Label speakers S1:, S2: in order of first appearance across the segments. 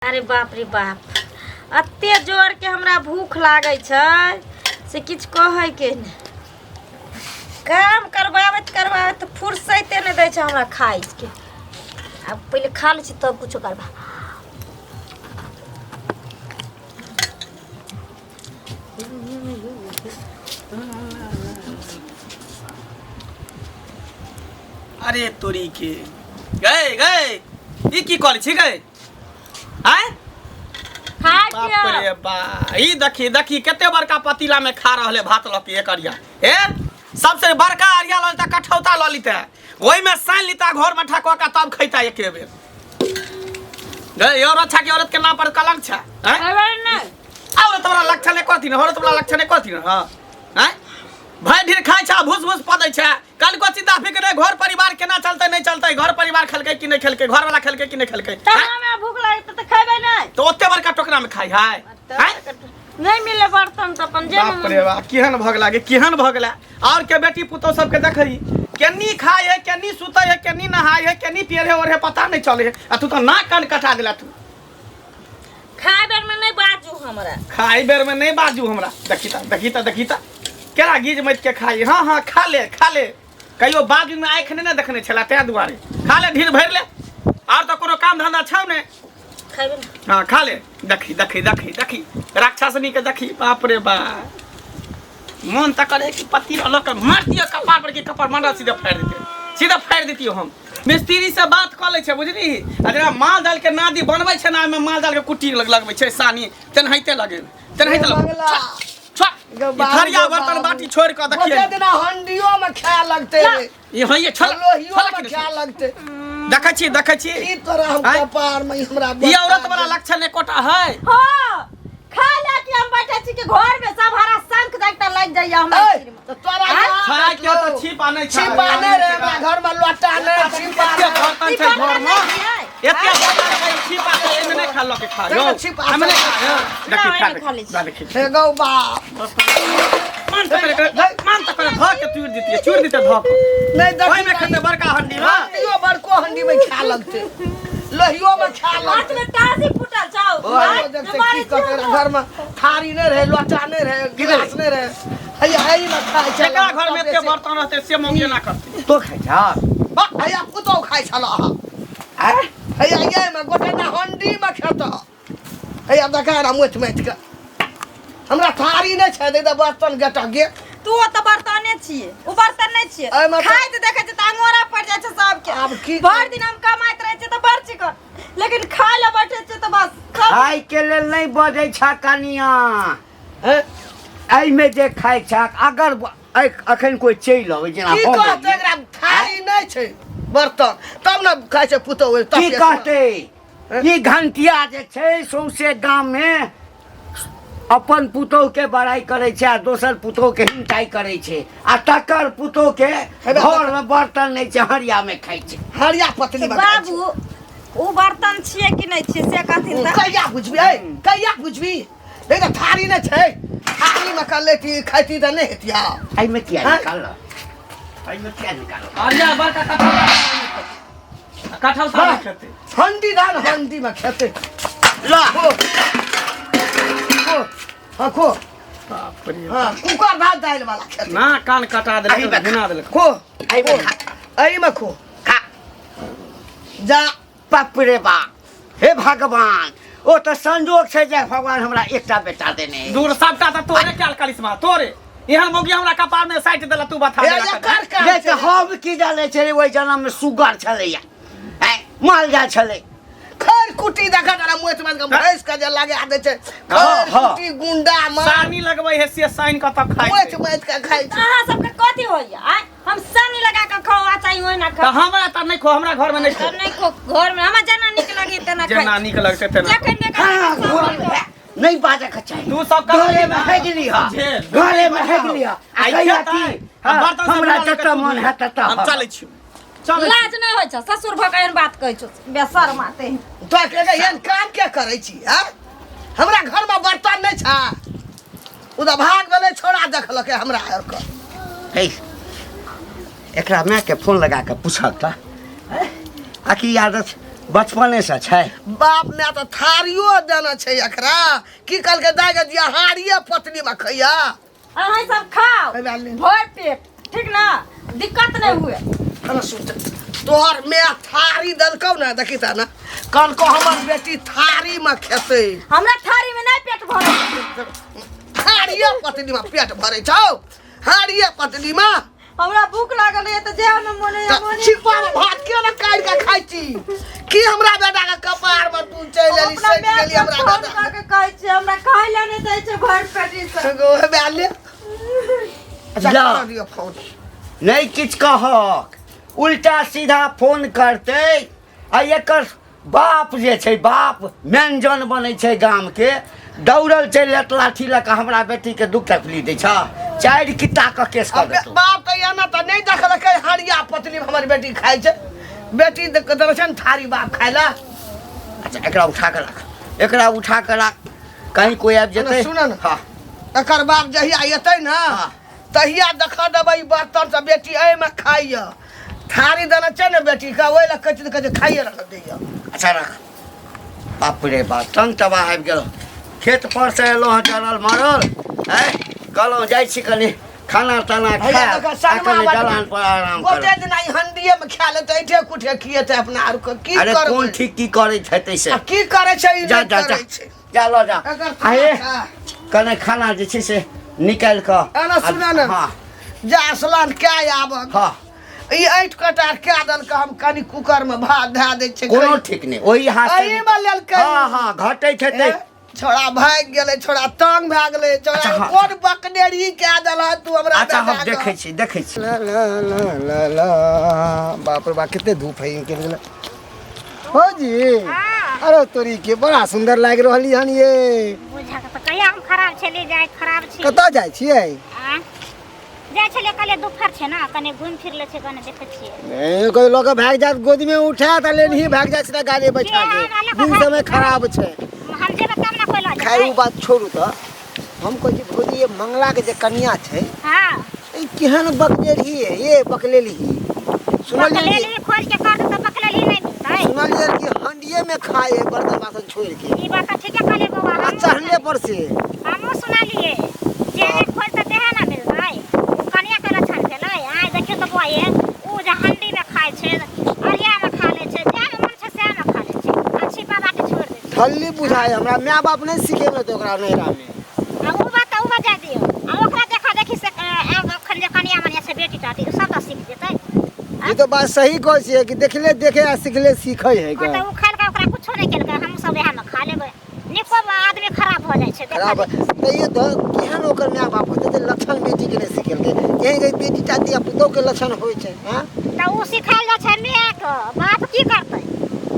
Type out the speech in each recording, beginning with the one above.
S1: अरे बाप रे बाप, एते जोरके हमरा भूख लागै छै से किछु कहैके नहि। काम करबाबैत करबाबैत फुर्सैते नहि दै छै हमरा खाइके। आब पहिले खा लै छी तब किछो करबा।
S2: अरे तोरी के गए गए ई की करै छी गए आय
S1: खा
S2: बाप रे बा, ई देखी देखी कते बड़का पतीला में खा रहले भात लऽ के एक अरिया। ए सबसे बड़का अरिया लऽ लेता, कठौता लऽ लेता, ओहि में सानि लेता, घर में ठकवा के तब खैता एके बेर। गए और अच्छा के औरत के नाम पर कलंक छै। आय
S1: अरे नहीं
S2: औरत वाला लक्षण एको दिन, औरत वाला लक्षण एको दिन। हां आय भाई ढेर खाइ छै, भूस भूस पदै छै, कल को चिंता फिक्र नहीं, घर परिवार केना चलते नहीं चलते, घर परिवार खेलकै कि नहीं खेलकै, घर वाला खेलकै कि नहीं खेलकै।
S1: तऽ हमरा भूख लागत तऽ खेबै नहि।
S2: तो ओते बड़का टोकरा में खाइ है?
S1: तऽ नहि मिले बर्तन तऽ अपन जे
S2: बाप रे बाप, केहन भऽ गेला गे, केहन भऽ गेला। और के बेटी पुतोह सबके देखही केनी खाइ है, केनी सुतै है, केनी नहाय है, केनी पिए है और है, पता नहीं चले है। आ तू तो नाक कान कटा देला तू।
S1: खाय बेर में नहीं बाजू हमरा।
S2: खाय बेर में नहीं बाजू हमरा। देखी ता, देखी ता, देखी ता केरा गीज मत के खाई। हाँ हाँ खा ले खा ले, कहियो बाजू में आँखि नहीं ने देखने छला, तैं दुआरे खा ले, ढीर भरि ले। और तो कोनो काम धंधा छौ ने।
S1: खेबे ना।
S2: हाँ खा ले। देखी देखी देखी देखी राक्षसनी के देखी, बाप रे बाप, मन त करे कि पति लऽ के मार दियो कपार पर, कि कपार मंडल सीधे फाड़ि देते, सीधे फाड़ि देतियो। हम मिस्त्री से बात कऽ लै छै बुझली, आ जेना माल जाल के नादी बनबै छै ना, ओहिमे माल जाल के कुट्टी लगबै छै सानी, तेनाहिते लगे तेनाहिते लगे।
S3: मंगला।
S2: छोड़,
S3: गो
S2: ई
S3: बाबू,
S2: थरिया
S3: गो
S2: बर्तन
S3: बाबू।
S2: बाटी छोड़ कऽ देखिए।
S3: ओते दिना हंडियो में खाए लगते रे।
S2: ई हइये छोड़,
S3: लोहियो
S2: छोड़
S3: में
S2: के
S3: खाए लगते।
S2: देखै छी, देखै छी।
S3: की तोरा हम
S2: आँय?
S3: कपार में हमरा
S2: ई औरत वाला लक्षण एकोटा है।
S1: हाँ, खा ले कि हम बैठे छी कि घर में सब हरा शंख जाकता लग जाइए हमरा
S3: ए,
S1: सिर में।
S3: तो तोरा
S1: आँय?
S3: यहाँ
S2: खाय के तऽ छिपा नहि छै।
S3: छिपा नहि रे, हमरा घर में लोटा नहि, छिपा
S2: एते
S3: नहि।
S2: बर्तन छै घर में, एते बर्तन छै, छिपा छै, एहिमे नहि खा लऽ के खा यौ।
S3: देखो, छिपा
S2: एहिमे नहि
S3: छै।
S2: खा, यौ। देखी,
S1: ना,
S2: खा,
S1: एहिमे खा लै छी।
S2: देखी, देखी।
S3: हे गौ बाप।
S2: मान तऽ करे, मान तऽ करे, धऽ के चूरि दितियै, चूरि दितियै धऽ के।
S3: नहि देखी,
S2: ओहिमे खेतै बड़का हंडी में।
S3: हंडियो बड़को हंडी में खा लगते, लोहियो में खा
S1: हाथ
S3: लगते।
S1: में टासी फूटल छौ।
S3: ओहो देखते की कहते रहे, घर में थारी नहीं रहे, लोटा नहीं रहे, गिलास नहीं रहे, हैया एही में खाइ छल।
S2: जेकरा घर में एते बर्तन रहतै से मौगिए ना करतै।
S4: तो खाइ छह?
S3: हैया पुतहु खाइ छल अहाँ।
S4: आँय?
S3: हैया ये में गोटे ना हंडी में खेत। हैया देखा ना मोच माचि के हमरा थारी नहीं छै, दे दे बर्तन गेटा गे।
S1: तू ओतऽ बर्तने छियै, ओ बर्तन नहि छियै।
S3: एहिमे तऽ-
S1: खाइत देखै छियै तऽ अंगोरा पड़ि जाइ छै सबके।
S3: आब की
S1: भरि दिन हम कमाइत रहै छियै तऽ बड़ चिकन, लेकिन खाय लए बैठै छियै तऽ बस सब-
S4: खाय के लेल नहि बजै छह कनिया।
S3: हैं?
S4: एहिमे जे खाइ छह, अगर अखन कोइ चलि अबै जेना
S3: की
S4: हम
S3: कहतै
S4: एलियै,
S3: एकरा थारी नहि छै बर्तन, तब ने खाइ छै पुतहु ओहि
S4: की
S3: तपेश्वर।
S4: कहतै ई घंटिया जे छै सौंसे गाम में अपन पुतोह के बड़ाई करै छै आ दोसर पुतोह के हिंसाई करै छै, आ तकर पुतोह के घर में बर्तन नहि छै, हरिया में खाइ छै।
S3: हरिया पतली में खाइ छै।
S1: बाबू, ओ बर्तन छियै कि नहि छियै से कहथिन तऽ।
S3: कहिया बुझबी, ऐ, कहिया बुझबी? नहीं तऽ थारी नहि छै, थारी में कर लेती खैती तऽ नहि हेती। हाँ।
S4: एहिमे किया
S3: हाँ?
S4: निकाल, एहिमे किया निकाल?
S2: हरिया बड़का कठौता, कठौता नहि खेतै।
S3: हंडी धान हंडी में खेतै।
S4: ला।
S3: खो। खो। हाँ, खो।
S2: बाप रे।
S3: हाँ, कुकर भात दालि वाला खेतै।
S2: ना कान कटा देलक,
S4: एहि में खा।
S2: घुना देलक।
S3: खो।
S4: एहिमे खा।
S3: एहिमे खो।
S4: खा।
S3: जा।
S4: बाप रे बाप, हे भगवान, ओ तऽ संजोग छै जे भगवान हमरा एकटा बेटा देने है।
S2: दूर सबटा तऽ तोरे कयल करिश्मा, तोरे एहन मौगी हमरा कपार में साटि देला, तू बता
S3: हे,
S2: देला।
S3: एकर काज
S4: नहि तऽ
S3: छै।
S4: हम की जानै छलियै, ओहि जन्म में सुगर छलैया, आँय, माल जाल छलै।
S3: खैर कुटी देखा जरा मोच माछ के भैंस के जे लगा दै छै,
S4: हाँ,
S3: खैर
S4: हाँ।
S3: कुटी गुंडा मार
S2: सानी लगबै है से साइन कऽ तब खाइ
S3: मोच
S2: छै।
S3: माछ के खाइ छै।
S1: अहाँ सबके कथी होइया? आँय, हम सानी लगा के खाओ आ चाही ओहिना
S2: तऽ
S1: खाओ।
S2: हमरा तऽ नहि खो, हमरा घर में नहि खो।
S1: हम नहि खो घर में, हमरा जेना नीक लगे तेना खाइ।
S2: जेना नीक लगतै तेना।
S1: जखन नीक
S4: हाँ,
S1: लगे
S4: घर में नहीं बाजऽ के चाही।
S2: तू सब कर
S4: घरे में हेगली हा,
S2: झेल।
S4: घरे में हेगली हा। आ
S2: आइ
S4: कहिया
S2: खेतै,
S4: की?
S2: आ
S4: हाँ,
S2: बर्तन सब
S4: हमरा
S2: लऽ कऽ
S4: जतऽ
S2: तू
S4: मन
S2: धो।
S4: हैत ततऽ
S2: हम
S4: हम।
S2: चलै छी, चलै छी।
S1: लाज नहि होइ छौ, ससुर भऽ कऽ एहन बात कहै छौ, बेशर्म आते हैं।
S3: तोरा के एहन काम के करै छी? आँ? हमरा घर में बर्तन नहि छै, ओ तऽ भाग भेलै छोड़ा देखलकै हमरा आरके।
S4: हे, एकरा मायके फोन लगा कऽ पूछब तऽ आखिर आदत बचपनेसँ छै।
S3: बाप माय तऽ थारियो देने छै एकरा। की कहलकै दाइ गे दिया हारिये पतली में खैया।
S1: अहाँ सब खाओ
S3: हे बाल ले।
S1: भर पेट, ठीक ना, दिक्कत नहीं हुए।
S3: अरे सुन, तोहर माय थारी देलकौ ने, देखी ता ना, कहलकौ हमर बेटी थारी में खेतै।
S1: हमरा थारी में नहीं पेट भरे।
S3: हारिये पतली में पेट भरे छौ, हारिये पतली में।
S1: हमरा भूख लागल है तऽ जे न मोने
S3: तऽ
S1: मोने।
S3: छिपा में भात किया ने काटि के खाइ छी? की हमरा बेटा के कपार में तू चलि एली,
S1: अपना
S3: सटि
S1: माय
S3: गेली
S1: के
S3: हमरा
S1: फोन
S3: बेटा
S1: कऽ के कहै छियै, हमरा खाय लए नहि दै छै भरि पेट ई सब।
S3: गो हे बे ले। अच्छा
S4: जा।
S3: कर दियौ फोन।
S4: नहि किछु कहक, उल्टा सीधा फोन करतै आ एकर बाप जे छै, बाप व्यंजन बनै छै गामके, दौड़ल चलि जायत लाठी लऽ कऽ, हमरा बेटीके दुख तकलीफ दै छह, चारि कित्ता कऽ केस कऽ देतौ।
S3: बाप तऽ एना तऽ नहि देखलकै हरिया पतली हमर बेटी खाइ छै। बेटी देने छै ने थारी बाप खाइ लए।
S4: अच्छा एकरा उठा कऽ राख, एकरा उठा कऽ राख, कहीं कोइ आबि जेतै।
S3: सुनऽ ने।
S4: हँ।
S3: एकर बाप जहिया एतै ने
S4: हँ।
S3: तहिया देखा देबै ई बर्तन से बेटी एहिमे खाइए। थारी देने छै ने बेटीके, ओहि लए कहै छै तऽ कहै छै खाइए रहल दैए।
S4: अच्छा रख। बाप रे बाप, तंग तबाह आबि गेल। खेत पर से एलहुँ हँ जरल मरल, आँय, कहलहुँ जाइ छी कनि खाना ताना
S3: हैया
S4: खायब
S3: देखऽ,
S4: आ
S3: सनमा
S4: कनि
S3: बड-
S4: दलान पर आराम
S3: गोटे
S4: करब।
S3: दिना ई हंडिये मे खा लेतै, ऐठे कुठे खिएतै अपना आर के। की
S4: अरे
S3: करबै?
S4: कोन ठीक की करै छै से?
S3: आ की करै छै ई
S4: जा
S3: नहि
S4: जा जा
S3: करै छै।
S4: जा लऽ जा।
S3: एकर
S4: आ हे,
S3: थोड़ा
S4: कने खाना जे छै से निकालि कऽ
S3: एना सुनऽ ने।
S4: हँ।
S3: जा स्नान कए आबक।
S4: हँ।
S3: ई ऐठ कटार कए देलकै, हम कनि कुकर में भात धए दै छियै।
S4: कोनो ठीक नहि, ओहि हाथ से
S3: एहि में लेलकै।
S4: हँ हँ, घटै छै
S3: ए, छोड़ा भागि गेलै, छोड़ा तंग भए गेलै छोड़ा।
S4: अच्छा, हँ।
S3: कोन बकनेरी कए देलह तू हमरा
S4: अच्छा हम
S3: बेटा के?
S4: देखै छी, देखै छी।
S5: ला ला ला ला ला, बाप रे बाप, कते धूप है निकल गेल। हो जी, अरे तोरी के बड़ा सुंदर लागि रहली हन ये।
S6: बुझा के तऽ कहिया हम खराब छलियै जाइ खराब छी।
S5: कतऽ जाइ छियै?
S6: आँय? जाइ छलियै, कहलियै दुपहर छै ने, कनि घुमि फिर लै छै, कनि देखै छियै।
S5: नहीं, कोई लोग भाग जात, गोदी में उठा त लेनही भाग जात सीधा गाड़ी बैठा के।
S6: के हमरा लऽ कऽ
S5: दिन
S6: भाग
S5: समय
S6: जेतै?
S5: खराब छै।
S6: हम जेबै तब ने कोइ लऽ
S5: खैर
S6: जेतै।
S5: ओ बात छोड़ू, तऽ हम कहै छी भौजी, ये मंगला के जे कनिया छै,
S6: हँ।
S5: ई केहन बकलेलही है ये? बकलेलही सुनलियै कि
S6: बकलेली खोज के कर तऽ बकलेली नहि मिलतै।
S5: सुनलियै कि हंडिये में खाए है बर्तन बासन छोड़ के।
S6: ई बात तऽ ठीके कहलियै बौआ।
S5: आ
S6: हमहूँ
S5: चढ़ले पर से
S6: हमहूँ सुनलियै जे खोज तऽ देहे ने मिलतै। ओ कनिया के लक्षण भेलै। आइ देखियौ तऽ बौआ, ये ओ जे हंडी में खाइ छै, अरिया में खा लै छै, जामे मन छै सएह में खा लै छै आ छिपा बाटी छोड़ि दै छै।
S5: ठल्ली बुझाय हमरा, माय बाप नहीं सिखेलक ओकरा नैहरा में।
S6: आ ओ बात तऽ ओ बजा दियौ, आ ओकरा देखा देखी से आब अखन जे कनिया मनिया छै, बेटी टाटी, ओ सब तऽ सीख जेतै।
S5: ई तो बात सही कहै छियै कि देखले देखे आ सिखले सीखै है।
S6: हँ, तऽ ओ खेलकै, ओकरा कुछो नहि केलकै, हमहूँ सब इएह मे खा लेबै। नीको आदमी खराब भऽ जाइ छै देखा
S5: खराब
S6: देखी।
S5: तैयो तऽ केहन ओकर माय बाप होतै जे लक्षण बेटीके नहि सिखेलकै? केहन गई बेटी चाहती आ पुतोहके लक्षण होइ छै? हँ,
S6: तऽ ओ सिखायल जाइ छै मायके, बाप की करतै?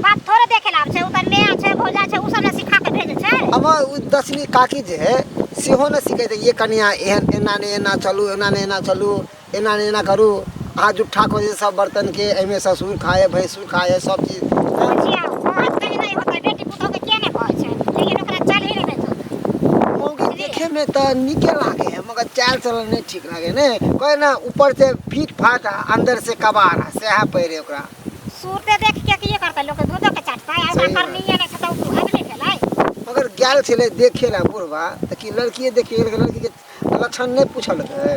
S6: बाप थोड़े देखे लए आबै छै। ओ तऽ माय छै, भौजाइ छै, ओ सब ने सिखा के भेजै छै।
S5: हमर ओ दसनी काकी जे है सेहो ने सिखेतै ये कनिया, एहन एना नहि एना चलू, एना नहि एना चलू, एना नहि एना करू। अहाँ जुट्ठा खोजे सब बर्तनके, एहिमे ससुर खाए, भैंसुर खाए, सब चीज।
S6: बुझियौ, कहत कहीं नहि होतै। बेटी पुतोहके के नहि कहै छै, लेकिन ओकरा चल ही नहि देतौ।
S5: मौगी देखे में तऽ नीके लागे है, मगर चाल चलन नहि ठीक लागे ने। कहे ना, ऊपर से फीट फाट आ अंदर से कबाड़, आ सएह पहिरे ओकरा।
S6: सूरते देख के की करतै लोक, दूधो के चाटतै आ ओकरा
S5: सही बात।
S6: करनीये नहि छै तऽ ओ आदमी भेलै?
S5: मगर गेल छलै देखे ला बुढ़बा तऽ की लड़किए देखे गेल? लड़कीके लक्षण नहि पुछलकै?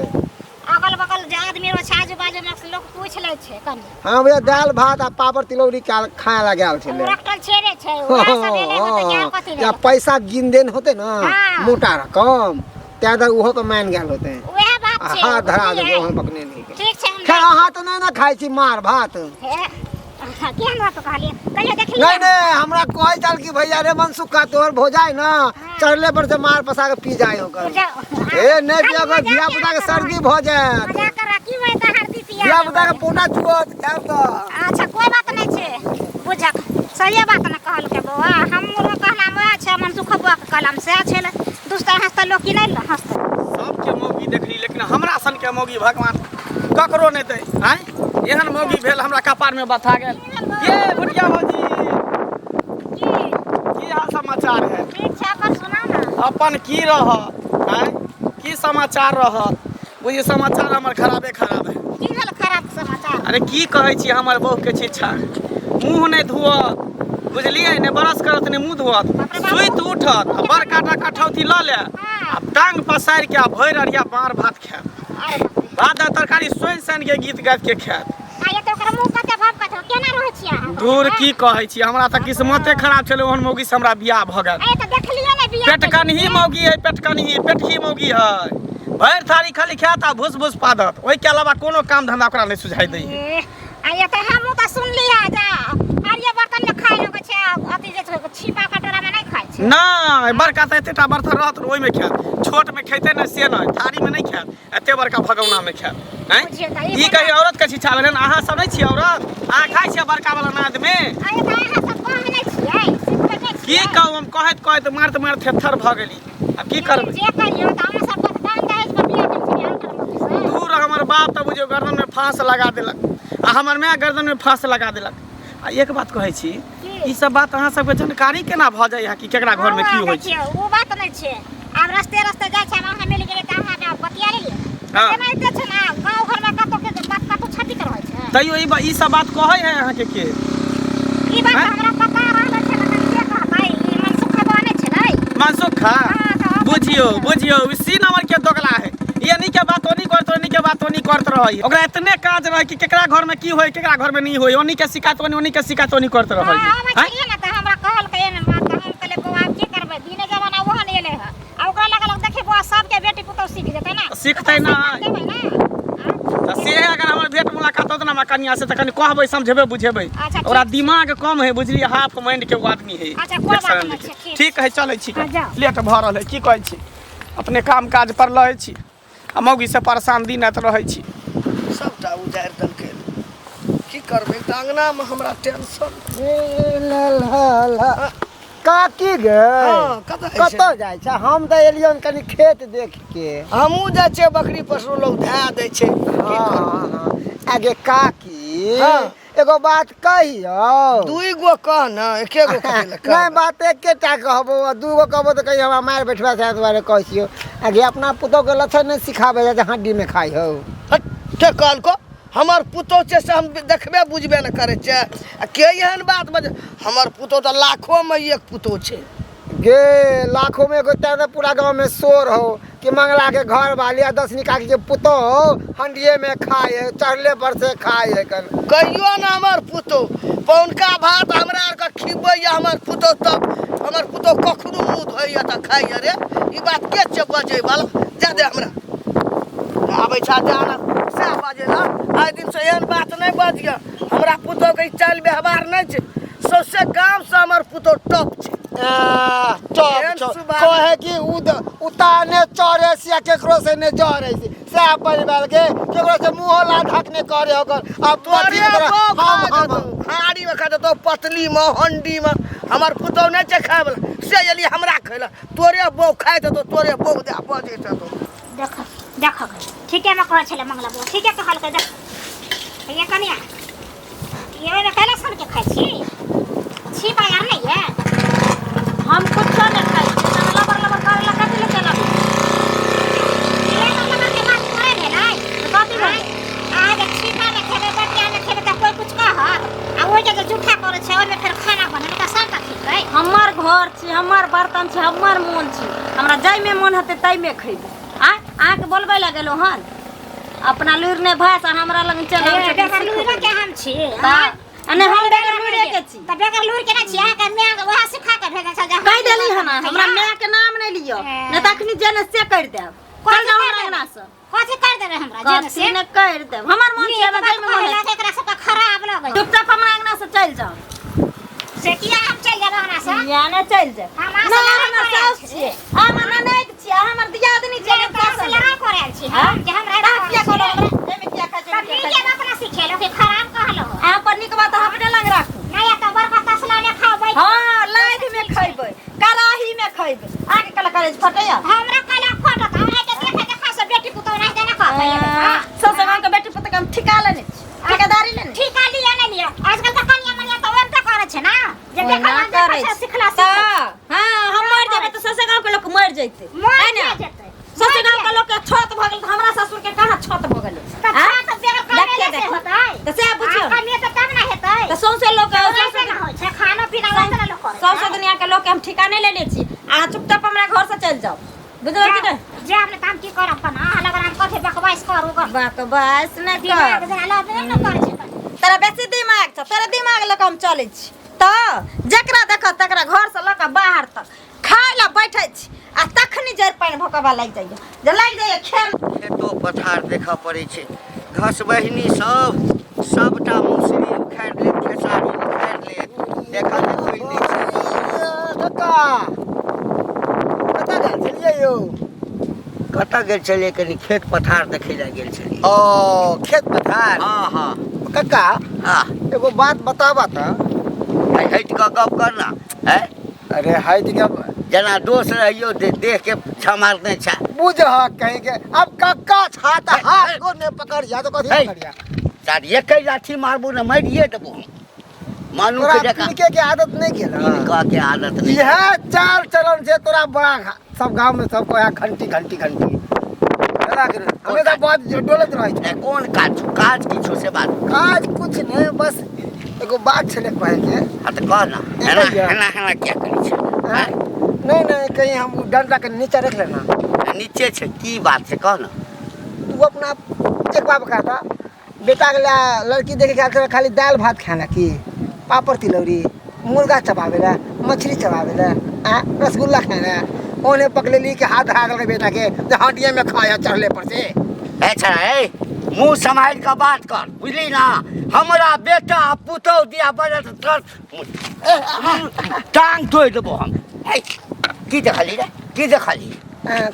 S6: अगल बगल जे आदमी रहै छै, आजू बाजू मे लोक पूछि लै छै कनि।
S5: हँ भैया, दालि भात आ पापड़ तिलौरी खाय ला गेल
S6: ओ
S5: छलै।
S6: रखटल छेड़े छै, उएह सब एलै होतै कि आर कथी
S5: या
S6: भेलै?
S5: पैसा गिन देन होते ना,
S6: हाँ।
S5: मोटा रकम तै दर ओहो पे मान गेल होते।
S6: उएह बात
S5: आ
S6: छै।
S5: हाथ धरा
S6: बुझलियै?
S5: देलकै ओहन बकने नहीं के।
S6: ठीक छै, हम
S5: खैर, अहाँ तऽ नहि ने खाइ छी मार भात।
S6: हे, केहन बात कहलियै? कहियो देखलियै?
S5: नहीं नहीं, हमरा कहै छल कि भैया रे मनसुखा, तोहर भौजाइ ना चढ़ले पर से मार पसा के पी जाय होकर। ए नहि पिया, धिया पुता के सर्दी भऽ जायत।
S6: मजा कर की होय तऽ हरदी पिया।
S5: धिया पुता के पोटा चुअत खायब तऽ।
S6: अच्छा, कोई बात नहीं छै, बुझक सहिए बात ने कहलकै बौआ। हमरो कहनाम वएह छै, मनसुख बौआ के कहनाम सएह छै। दुसता हँसतै लोक की नहि हँसतै?
S2: सबके मौगी देखली, लेकिन हमरा सनके मौगी भगवान ककरो नहि दै। आँय, एहन मौगी भेल हमरा कपारमे बथा गेल। ये भुटिया भौजी,
S6: की
S2: की हाल समाचार है?
S6: ठीक छै, अपन सुनाउ ने।
S2: अपन की रहत? आँय, की समाचार रहत? बुझी समाचार हमर खराबे खराब है।
S6: की भेल खराब समाचार?
S2: अरे की कहै छी, हमर बहूके शिक्षा, मुँह नहि धुअत, बुझलियै ने ब्रश करत ने मुँह धोअत
S6: बाप रे बाप।
S2: सुति उठत आ बड़का टा कठौती लऽ ले आ टांग पसारि के आ भरि अरिया मार भात खायत
S6: अरे बाप रे।
S2: भात आ तरकारी सोनि सानि के गीत गाबि के खायत
S6: आ ये तऽ ओकर मुँह कते भाव कते केना रहै छियै अहाँ?
S2: दूर की कहै छी हमरा तऽ किस्मते खराब छलै ओहन मौगी से हमरा बियाह भऽ गेल
S6: ए तऽ देखलियै ने बियाह
S2: पेटकनही मौगी है पेटकनही पेटही मौगी है भरि थारी खाली खायत आ भूस भूस पादत ओहिके अलावा कोनो काम धंधा ओकरा नहि सुझाइ दै है
S6: ए, आ ये तऽ हमहूँ तऽ सुनलियै जे हरियर बर्तनमे खाय लगै छै आ अथी जे छै छिपा कटोरामे नहि खाइ छै
S2: नहि बड़का तऽ एतेटा बर्तन रहत ओहिमे खायत छोटमे खेतै नहि से नहि थारीमे नहि खायत एते बड़का भगौनामे खायत आँय?
S6: बुझियौ तऽ ई
S2: ई कही औरत के शिक्षा भेलै अहाँ सब नहि छियै औरत अहाँ खाइ छियै बड़का वाला नादमे
S6: आ ये तऽ अहाँ सब कहै नहि छियै सिखबै नहि
S2: की
S6: छियै
S2: कहू हम कहैत कहैत मारैत मारैत थेथर भऽ गेली आब की करबै
S6: जे कहियौ तऽ अहाँ सब तऽ दान दहेज पर बियाह केने छियै अहाँ सब
S2: दूर हमर बाप तऽ बुझियौ गर्दन में फांस लगा देलक आ हमर माय गर्दन में फांस लगा देलक आ एक बात कहै छी
S6: की?
S2: ई सब बात अहाँ सबके जानकारी केना भऽ जाइए कि केकरा घर में की होइ छै
S6: देखियौ ओ बात नहि छै आब रस्ते रस्ते जाइ छै आब अहाँ मिल गेलियै तऽ अहाँ आब बतिया लेलियै
S2: हाँ।
S6: एनाहिते छै ने गाँव घरमे कतौ के बात कतौ छपित रहै छै
S2: तैयो ई सब बात कहै है अहाँके के
S6: ई बात
S2: आँय?
S6: हमरा पता रहल छै ने के कहतै ई मनसुख बने छै ने
S2: मनसुखा
S6: हाँ, तऽ हम
S2: बुझियौ बुझियौ इसी नंबर के दोगला है ये नहीं के बात ओनी करत ओनी के बात ओनी करत रहै ओकरा इतने काज रहै कि केकरा घर में की होय केकरा घर में नहीं होय ओनी के शिकायत ओनी ओनी के शिकायत ओनी करत रहै
S6: हाँ, आबै
S2: आँय?
S6: छलियै ने तऽ हमरा कहलकै एहन बात तऽ हम कहलियै बौआ आब की करबै दिने जमाना ओहन एलै हँ आ ओकरा लगल देखी बौआ सबके बेटी पुतहु सीख जेतै ने
S2: सीखतै
S6: ओकरा
S2: नहि।
S6: सिखा देबै ने आँ?
S2: तऽ से अगर हमर भेंट मुलाकात होत ने हमरा कनिया से तऽ कनि कहबै समझेबै बुझेबै
S6: अच्छा, ठीक
S2: ओकरा दिमाग कम है बुझलियै हाफ माइंड के ओ आदमी है
S6: अच्छा, कोइ
S2: एक
S6: बात
S2: शरण
S6: नहि
S2: के।
S6: छै, ठीक
S2: ठीक है चलै छी
S6: हाँ, जाउ।
S2: लेट भऽ रहल है की कहै छी अपने काम काज पर रहै छी आ मौगी से परेशान दिन राति रहै छी
S3: सबटा उजाड़ि देलकै की करबै तऽ अङ्गनामे हमरा टेंशन
S5: ला ला ला। काकी गे
S3: हँ, कतऽ जाइ छै?
S5: कतऽ जाइ छै हम तऽ एलियन कनि खेत देख के
S3: हमहूँ जाइ छियै बकरी पशु लोग धए दै छै की
S5: हँ
S3: करबै?
S5: हँ आगे काकी
S3: हँ।
S5: एगो बात कहियौ
S3: दुइ गो कह ने एके गो कथी लए
S5: नहि
S3: कहबै?
S5: बात एकेटा कहबो आ दूगो कहबो तऽ कहीं हमरा मारि बैठबा से दुआरे कहै छियौ आगे अपना पुतोहके लक्षण नहि सिखाबै जे हड्डीमे खाइ हौ
S3: हट, के कहलको हमर पुतोह छै से हम देखबे बुझबे ने करै छै आ के एहन बात बजे हमर पुतोह तऽ लाखोमे एक पुतोह छै
S5: गे लाखों में एगो तें तऽ पूरा गाँव में शोर हो कि मंगला के घर वाली आ दसनी काकी के पुतोह हंडिये में खाए है चढ़ले पर से खाए है कन
S3: कहियो ने हमर पुतोह पौनका भात हमरा आरके खिबैया हमर पुतोह तब हमर पुतोह कखनो मुँह धोइया तऽ खाइया रे ई बात के छै बजै वाला जा दे हमरा आबै छा जा ना सएह बाजै ला आइ दिनसँ एहन बात नहि बजिय हमरा पुतोहके ई चालि व्यवहार नहि छै सौंसे गामसँ हमर पुतोह टॉप छै
S5: टॉप कहे कि उताने चढ़े से या केकरो से ने जरे से सएह परिवार के केकरो से मुंहो ला धक ने करे ओकर अब
S3: तोरे हम हम हाड़ी में खा देतौ पतली में हंडी में हमर पुतोह नहि छै खाय वाला से एली हमरा खैला तोरे बहू खाय देतौ तोरे बहू दे बजै छौ
S6: देख देख ठीके में कहै छलै मंगला बौआ ठीके कहलकै देख ये कनिया ये ओहिमे कैला सन के खाइ छी छी बाजार नहीं है
S1: हम कुछो नहि खाइ छी तहन लबर लबर करे ला कथी ले चलब
S6: ये लबर के बात थोड़े भेलै
S1: तऽ कथी भेलै
S6: अहाँ जे छिपा मे खेबै बटिया मे खेबै तऽ कोइ कुछ कहत आ ओहि जे जूठा करै छै ओहिमे फेर खाना बनेबै तऽ सबटा खेबै
S1: हमर घर छी हमर बर्तन छी हमर मोन छी हमरा जाहिमे मोन हेतै ताहिमे खैबै आँय अहाँके बोलबै लए गेलहुँ हन अपना लुरि नहि भाषा हमरा लग चलि आबै छै,
S6: बेगर लुरि के हम छी
S1: तऽ आ नहि हम बेगर लुरे के छी
S6: तऽ बेगर लुरि के नहि छी अहाँके माय वएह सिखा के भेजल छल जे
S1: कहि देली हन हमरा माय के नाम नहि लिअ नहि तऽ अखनी जे ने से करि देब चल जाउ हमरा अंगना से
S6: कथी कर देबै हमरा जे ने
S1: कथी
S6: से
S1: नहि करि देब हमर मोन छै
S6: नीक
S1: हमरा
S6: बात
S1: जाहिमे मोन
S6: कहै
S1: हेतै
S6: एकरा सबके खराब लगै
S1: चुपचाप हमरा अंगना से चलि जाउ
S6: से किया हम चलि जायब अंगना से
S1: किया नहि चलि जायब
S6: हम अहाँ से
S1: नहि
S6: लड़ाइ
S1: हमर
S6: करै
S1: साउस
S6: छी।
S1: छियै अहाँ हमर ननैद छियै अहाँ हमर दियादनी छियै
S6: नहि, तोरा से लड़ाइ करै आयल छी हम जे हमरा
S1: अहाँ किया कहलहुँ हमरा एहिमे किया खाइ छै
S6: तब
S1: एहिमे किया
S6: नीके
S1: खाइ छै?
S6: बात ना सिखेलहुँ कि खराब कहलहुँ
S1: अहाँ पर नीक बात अहाँ अपने लग राखू
S6: नहि तऽ बड़का तसला ने खाओ बैठ
S1: हाँ लाइध में खैबै कड़ाही में खैबै अहाँके कला करेज फटैया
S6: हमरा कला फटत हमरा के देखे देखा से बेटी पुतोह नहीं देना कहतै
S1: ससुर गाँव के बेटी पुतोह के हम ठिका लेने छी ठेकेदारी लेने छी
S6: ठीका लिया नहीं लिया आजकल तऽ कनिया मनिया तऽ ओहन तऽ करै छै ना जे
S1: ओहिना
S6: देखल ना
S1: करै
S6: देखल छै
S1: छै।
S6: सिखला
S1: तऽ
S6: सिख
S1: हाँ हम मरि जेबै तऽ ससुर गाँव के लोक मरि जैतै
S6: मर
S1: है ने
S6: जेतै
S1: ससुर गाँव के लोक के छत भऽ गेल तऽ हमरा ससुर के कहाँ छत भऽ गेलै
S6: तऽ
S1: आँय?
S6: छत बेगर कमेले
S1: देखिए
S6: से
S1: देखिए।
S6: होतै
S1: तऽ सएह बुझियौ
S6: आ कमेतै तब ना हेतै
S1: तऽ सौंसे लोक
S6: ओकरा से ना होइ छै खानो पीना
S1: सौंसे के हम ठिका नहि लेने छी। अहाँ चुपचाप हमरा घर से चलि जाउ, बुझलहुँ कि नहि?
S6: जायब ने तऽ हम की करब? कना अहाँ लगन हम कथी बकवास करू गऽ?
S1: बकवास नहि
S6: दिमाग
S1: कर।
S6: झाला नहि ने करै छै कनी।
S1: तोरा बेसी दिमाग छौ, तोरा दिमाग लऽ कऽ हम चलै छी तऽ जकरा देखऽ तकरा घरसँ लऽ कऽ बाहर तक खाय लए बैठै छी आ तखनी जड़ि पानि भोकबा लागि जाइए जे लागि जाइए खेल।
S4: खेतो पथार देखऽ पड़ै छै। घसबहिनी सब सबटा मौसरी उखाड़ि लेत, खेसारी उखाड़ि लेत, देखऽ जे कोइ नहि छै।
S5: कक्का, कतऽ गेल छलियै यौ?
S4: कतऽ गेल छलियै? कनि खेत पथार देखै लए गेल छलियै।
S5: ओ खेत पथार?
S4: हँ हँ।
S5: कक्का,
S4: हँ,
S5: एगो बात बताबऽ तऽ।
S4: हटि कऽ गप कर ना। है
S5: अरे हटि के
S4: जेना दोस्त रहियो देह के झमारने छै।
S5: बुझ कहीं के अब कक्का छा तऽ हाथ गोर नहि पकड़िया तऽ कथी पकड़िया?
S4: तार एकै लाठी मारबो ने मारिए देबो हम। मानू
S5: तोरा
S4: के जकाँ
S5: पिनके के आदत नहीं गेल?
S4: किनका के आदत नहीं।
S5: इएह चाल चलन छै तोरा बड़ा सब गांव में सब कहे घंटी घंटी घंटी हमेशा बात डोलत रहै छै।
S4: नहि, कोन काज छौ? काज की छौ से बात।
S5: काज कुछ नहीं, बस एगो बात छलै कहे के।
S4: हाँ तऽ कह ना। एना एना एना किया करै छै?
S5: आँय? नहीं नहीं, कहीं हम डंडा के नीचे रख लेना।
S4: नीचे छै। की बात छै, कह ना।
S5: तू अपना एक बार कहता बेटा के ला लड़की देखे के आयल, खाली दाल भात खाना की पापड़ तिलौरी, मुर्गा चबावेला, मछली चबावेला, आ रसगुल्ला खाना ओने पकड़ली के हाथ धरा देलकै बेटा के जे हड्डिये में खाया चढ़ले पर से।
S4: ए छड़ा, ए मुँह सम्हारि कऽ बात कर, बुझली ना? हमरा बेटा आ पुतहु दिया बजत तर टांग तोड़ि देबो हम। हे, की देखली रे, की देखली?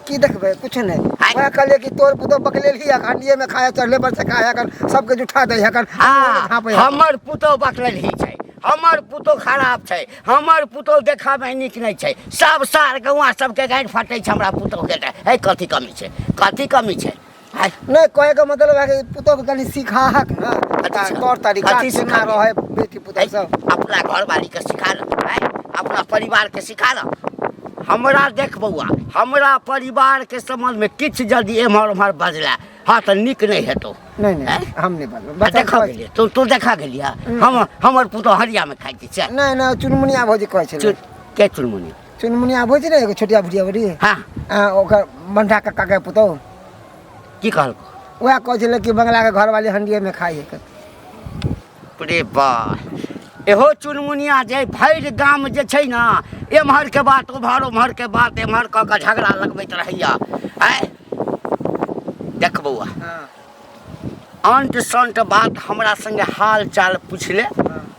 S5: की देखबै? कुछ नहीं।
S4: आँय?
S5: वएह कहलियै कि तोर पुतोह बकलेलही आ हड्डिये में खाया चढ़ले पर से खाया कर सबके जुठा दै हकन।
S4: हाँ,
S5: झाँपै।
S4: हमर पुतहु बकलेलही छै, हमर पुतहु खराब छै, हमर पुतहु देखऽमे नीक नहि छै, सब सार गौआँ सबके गाड़ि फटै छै हमरा पुतहुके। तऽ हे, कथी कमी छै? कथी कमी छै? आँय?
S5: नहीं, कहे के मतलब है कि पुतोह के कनि सिखाहक ना
S4: कथी सिखा-
S5: तौर तरीका
S4: कथी
S5: केना
S4: सिखाबी?
S5: रहे बेटी पुतोह
S4: है,
S5: सब।
S4: अपना घरवाली के सिखा ल, है, अपना परिवार के सिखा ल। हमरा देख बौआ, हमरा परिवार के संबंध में किछु यदि एम्हर ओम्हर बजला हाँ तऽ नीक नहि हेतौ।
S5: नहीं नहीं,
S4: आँय?
S5: हम नहीं बजबै।
S4: आ
S5: बच्चा
S4: देखा
S5: कहै
S4: गेलियै तू? तू देखा गेलियै? हम हमर पुतोह हरिया में खाइ छै से?
S5: नहीं नहीं, चुनमुनिया भौजी कहै छलै।
S4: के चुनमुनी?
S5: चुनमुनिया भौजी ने एगो छोटिया भुटिया बड़ी।
S4: हाँ।
S5: ओकर बंठा कक्का के पुतोह।
S4: की कहलको?
S5: वएह कहै छलै कि बंगला के घरवाली हंडिये में खाइ है।
S4: रे बा, एहो चुनमुनिया जे भरि गाम जे छै ने एम्हर के बात ओम्हर, ओम्हर के बात एम्हर कऽ कऽ झगड़ा लगबैत रहैया। आँय देख बौआ, अंट संट बात हमरा संगे हाल चाल पूछले।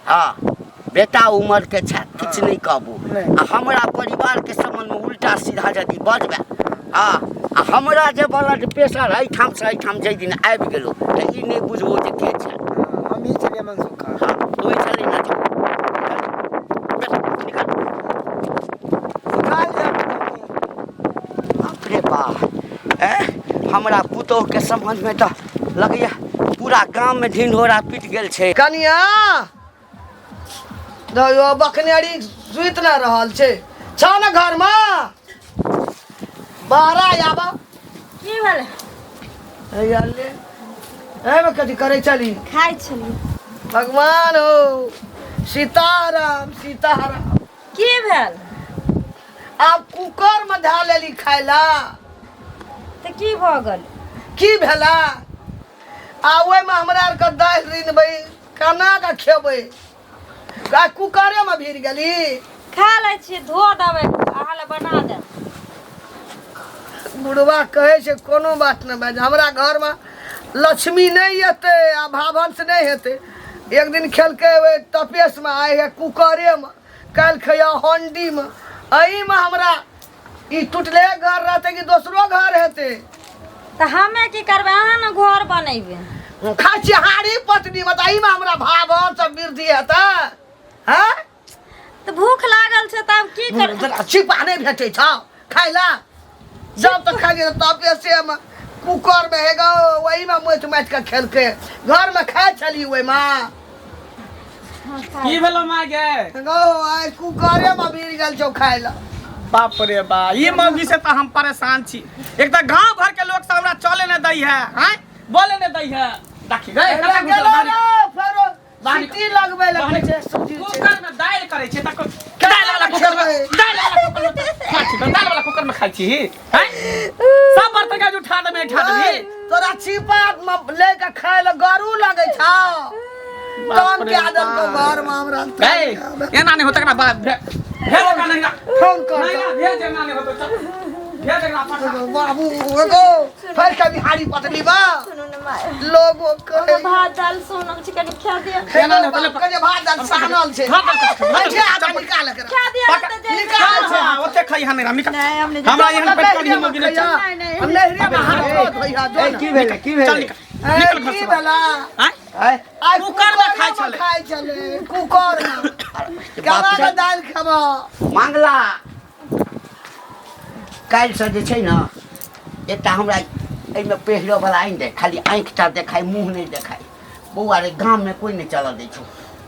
S4: हाँ, बेटा उमर के छै, किछु नहि कहबू।
S5: नहि।
S4: आ हमरा परिवार के संबंध में उल्टा सीधा यदि बजबै, हाँ, आ हमरा जे ब्लड प्रेशर एहिठाम से एहिठाम जाहि दिन आबि गेलो तऽ ई नहि बुझबो जे के छै।
S5: हम ही छलियै मनसुख।
S4: हाँ, तू ही छली ना। चल, निकल।
S5: सिखा लिअ पुतोह के।
S4: बाप रे बाप, ए हमरा पुतोह के संबंध में तऽ लगैया पूरा गाम में ढिंढोरा पिट गेल छै।
S3: कनिया दयो बकनेरी सुति न रहल छै, छौ ने घरमे? बाहर आबऽ।
S1: की भेलै?
S3: हैया ले, एहिमे कथी करै छली?
S1: खाइ छलियै।
S3: भगवान हो, सीताराम सीताराम।
S1: की भेल?
S3: आब कुकर में धए लेली खाय ला।
S1: तऽ की भऽ गेल?
S3: की भेला? आ ओहिमे हमरा आरके दालि रिनबै, केना कऽ खेबै? आ कुकरे में भिड़ गेली।
S1: खा लै छियै, धो देबै, अहाँ लए बना देब।
S3: बुढ़वा कहै छै कोनो बात नहि बाज, हमरा घरमे लक्ष्मी नहि एतै आ भावंश नहि हेतै। एक दिन खेलकै ओहि तपेशमे, आइ हे कुकरेमे, काल्हि खैया हंडीमे। एहिमे हमरा ई टूटले घर रहतै कि दोसरो घर हेतै?
S1: तऽ हमे की करबै? अहाँ ने घर बनेबै।
S3: खाइ छियै हाड़ी पत्नीमे, तऽ एहिमे हमरा भावंश वृद्धि हेतै? हँ,
S1: तऽ भूख लागल छै तऽ आब की कर?
S3: छिपा नहि भेटै छौ खाय ला? जब तक खाइ तपेशेमे, कुकरमे, हे गो ओहिमे मोटि माटि कऽ खेलकै। घरमे खाइ छली ओहिमे।
S2: की भेलो माय गे?
S3: गो आइ कुकरेमे भिड़ गेल छौ खाय ला।
S2: बाप रे बा, ई मौगी से तऽ हम परेशान छी। एक तऽ गांव घर के लोग सब हमरा चले न दै है, आँय बोले न दै है। देखी रे, कतऽ घुसल?
S3: गेलो
S2: बाहर
S3: रे, फेरो
S2: बाहर
S3: सीटी लगबै लए कहै छै, सूजी छै।
S2: कुकर में दालि करै छै तऽ दाल वाला कुकर में, दाल वाला कुकर में खाइ छी, दाल वाला कुकर में खाइ छी हैं? सब बर्तन के उठा देबे, उठा देबे।
S3: तोरा छिपा में लेके खाय ले गरू लगै छौ। तहन के आदर को घर में हमरा।
S2: ए, एना नहि होतै एकरा बाप भेज एकरा, नहीं ना।
S3: फोन कर।
S2: नहीं ना, भेज, एना नहि होतै, चल भेज एकरा, पठा।
S3: बाबू एगो फेर कभी हारी पतली बा
S1: सुनू ने माय,
S3: लोगो कहे
S1: भात दाल सोनल छै, कनि खा दिअ।
S2: एना नहि होतै।
S3: कहे भात दाल सानल छै।
S2: भात दाल कथी?
S3: है छै, आधा निकाल एकरा।
S1: खा दिअ
S2: पका-
S1: तऽ जाय।
S3: निकाल छै।
S2: हाँ, ओते खइहा नहि, निकाल।
S1: नहि, हम नहि।
S2: हमरा एहन पेट करी हम गिने चल।
S1: नहि, नहि।
S3: हम नहरे में हाथ धो धोइहा जो
S4: ए,
S3: ना।
S4: की भेलै, की
S2: चल
S4: भेलै?
S2: निकाल,
S3: ए,
S2: निकल घर
S3: की
S2: से।
S3: भेला?
S2: आँय?
S4: आँय?
S3: आइ
S2: कुकर में खाइ छलै।
S3: खाइ छलै कुकर में। केना के दालि खेबऽ?
S4: मांगला काल्हिसँ जे छै ने एकटा हमरा एहिमे पहिरऽवला आनि दे, खाली आँखिटा देखाय, मुँह नहि देखाय। बौआ रे, गाममे कोइ नहि चलऽ दै छौ।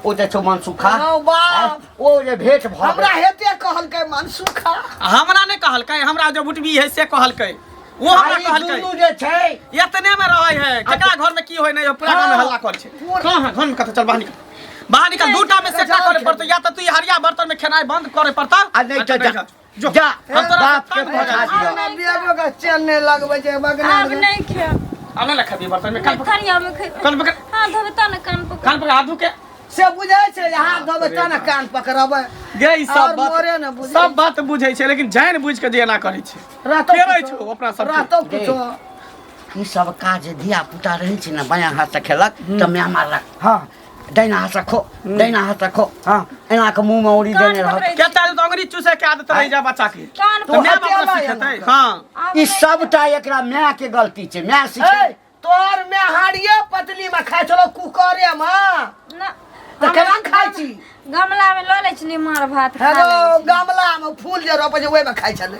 S4: ओ जे छौ मनसुखा,
S3: हौ बाप।
S4: ओ जे भेंट भऽ
S3: हमरा
S4: गेल।
S3: हेते कहलकै मनसुखा।
S2: हमरा नहि कहलकै, हमरा जे बुटबी है से कहलकै। ओ हमरा
S4: आ ई
S2: कहलकै।
S4: दुनू जे छै
S2: एतने में रहै है, केकरा घर में की होय नहि होय, पूरा गाँव में हल्ला कर छै। कहाँ है घर में? कतऽ? चल बाहर निकल, बाहर निकल। दूटा में से एकटा करे पड़तौ, या तऽ तू ई हरिया बर्तन में खेनाइ बंद करे पड़तौ
S4: आ नहि तऽ जा।
S2: जो।
S4: जा।
S2: हम तोरा
S4: बाप के
S2: तंग भऽ
S4: पठा
S2: गेल।
S4: दिअ।
S3: हमरा बियाहो के चैन नहि लगबै छै बगना।
S1: आब नहि खायब।
S2: आब नहि खेबही बर्तन में? कान पकड़।
S1: थरिया में खेबै।
S2: कान पकड़।
S1: हाथ धोबै तब ने कान पकड़।
S2: कान पकड़, हाथ धो के।
S3: से बुझै छै जे हाथ धोबै तब ने कान पकड़बै।
S2: गे ई सब
S3: और
S2: बात
S3: मोरे ने बुझै।
S2: सब बात बुझै छै, लेकिन जानि बुझि के जे एना करै छै।
S3: रहतौ
S2: केरै
S3: कुछो।
S2: छौ अपना सबके।
S3: रहतौ कुछो।
S4: ई सब काज धिया पुता रहै छै ने, बायाँ हाथसँ खेलक तऽ माय मारलक, हँ, दाहिना हाथसँ खो, दाहिना हाथसँ खो, हँ, एना कऽ मुँहमे औरी
S1: कान
S4: देने रहत।
S1: पकड़ै।
S2: केता तऽ अंगुरी चूसै के आदत रहि जा बच्चा के।
S1: कान
S2: तऽ माय बाप
S3: हटेला
S2: ने सिखेतै?
S3: एना।
S2: हँ।
S1: आब
S4: ई
S1: नहि।
S4: सबटा एकरा माय के गलती छै, माय सिखे।
S3: ए, तोहर में हाड़िए पतली में खाइ छलो कुकरे में।
S1: ना।
S3: तऽ केना खाइ छी?
S1: गमला में लऽ लै छी मार भात खा
S3: हेलो
S1: लै छी।
S3: गमला में फूल जे रोपै छै ओहिमे खाइ छलै।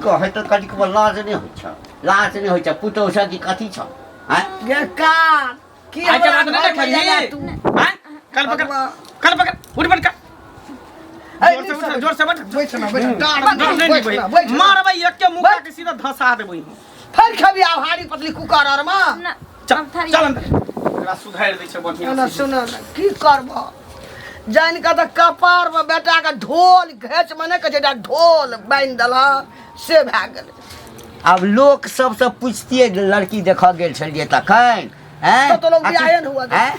S4: कहै तऽ कनिकबो लाज नहि होइ छै, लाज नहि होइ छै पुतहु से कि कथी छौ? आँय?
S3: गे कान की
S2: आइ के
S3: हमरा
S2: बाद नहि
S3: घरमे
S2: खेबही?
S3: एला तू?
S2: आँय? कान पकड़।
S3: भगवान।
S2: कान पकड़, उठ बैठ कर।
S3: ए,
S2: जोर से उठ, जोर से बैठ।
S3: बैठ ना, बैठ डाँड़
S2: नहीं नहीं
S3: बैठ ना, बैठ ना।
S2: मारबै एके मुक्का के सीधा धंसा देबै हम।
S3: फेर खेबी आब हाड़ी पतली कुकर आर में?
S1: ना।
S2: चल।
S1: आब थरिया।
S2: चल अंदर, एकरा सुधारि दै छै बढ़िआँ
S3: सुन
S2: से।
S3: सुन ने, की करब जानि कऽ तऽ कपार में बेटा के ढोल घेच में नहि कहै छै, एकटा ढोल बान्हि देलक से भए गेलै।
S4: आब लोक सबसँ पुछतियै, लड़की देखऽ गेल छलियै तखन, हैं?
S3: तऽ तो लोग बियाहे ने हुआ दे।
S4: हैं?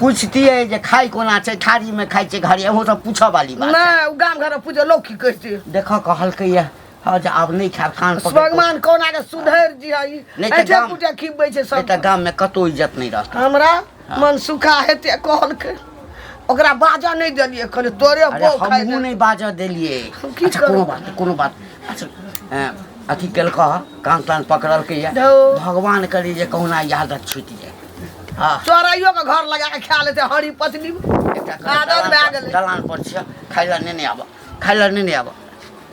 S4: पुछतियै जे खाइ कोना छै, थारीमे खाइ छै घड़ी, ओहो सब पूछऽ वाली बात छै।
S3: नहि, ओ गाम घर में पूछे लोग की कहते।
S4: देखऽ कहलकै ये, हँ, जे आब नहि खायब, कान पकड़ि कऽ-
S3: भगवान कोना के सुधरि दिह ई।
S4: नहि तऽ
S3: ऐठे
S4: गाम-
S3: कुटे खिबै छै
S4: नहि
S3: सब।
S4: तऽ गाममे कतहु इज्जत नहि रहतै।
S3: हमरा मन सुखा हेते कहलकै, ओकरा बाजऽ नहि देलियै, कहलियै तोरे
S4: अरे
S3: बौह खाइ
S4: हमहूँ
S3: दे।
S4: नहि बाजऽ देलियै।
S3: की
S4: अच्छा
S3: करब?
S4: कोनो बात नहि, कोनो बात नहि। अच्छा अथी केलकऽ, कान तान पकड़लकै ये।
S3: धौ।
S4: भगवान करी जे कहुना ई आदत छूटि जाय। हँ।
S3: चोराइयो के घर लगा के खा लेतै हरी पतली।
S4: एकटा
S3: आदत भए गेलै।
S4: दलान पर छियै, खाय लए नेने आबऽ, खाय लए नेने आबऽ।